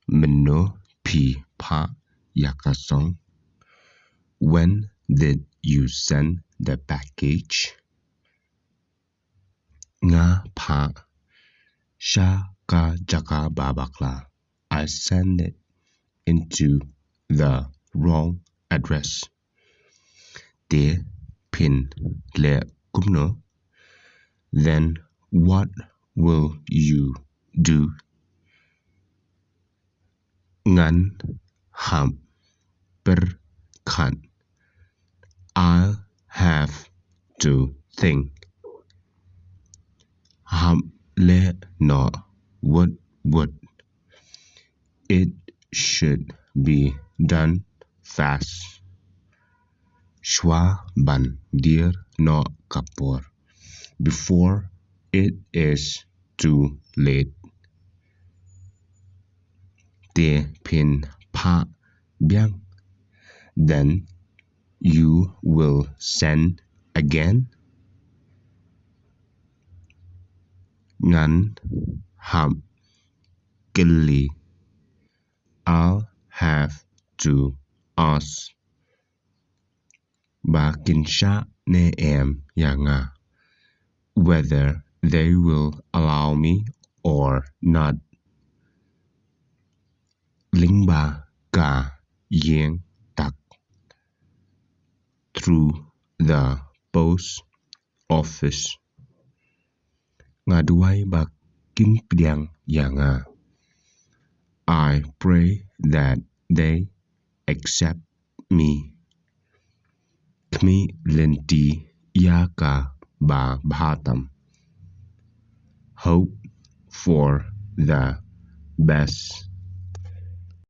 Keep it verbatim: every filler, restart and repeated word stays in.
Mynno phi phah ïa ka song? When did you send the package? Nga phah sha ka jaka ba bakla. I sent it into the wrong address. Te phin leh kumno? Then what will you do? Ngan hap pyrkhat. I'll have to think. Hap leh noh wut wut. It should be done fast. Shuwa ban dier noh ka por. Before it is too late. Te phin phah biang. Then you will send again. Ngan hap kylli. I'll have to ask. Ba kin shah ne em ïa nga. Whether they will allow me or not. Lyngba ka ïing tak. Through the post office. Nga duwai ba kin pdiang ïa nga. I pray that they accept me. Khmih lynti ïa ka ba bha tam. Hope for the best.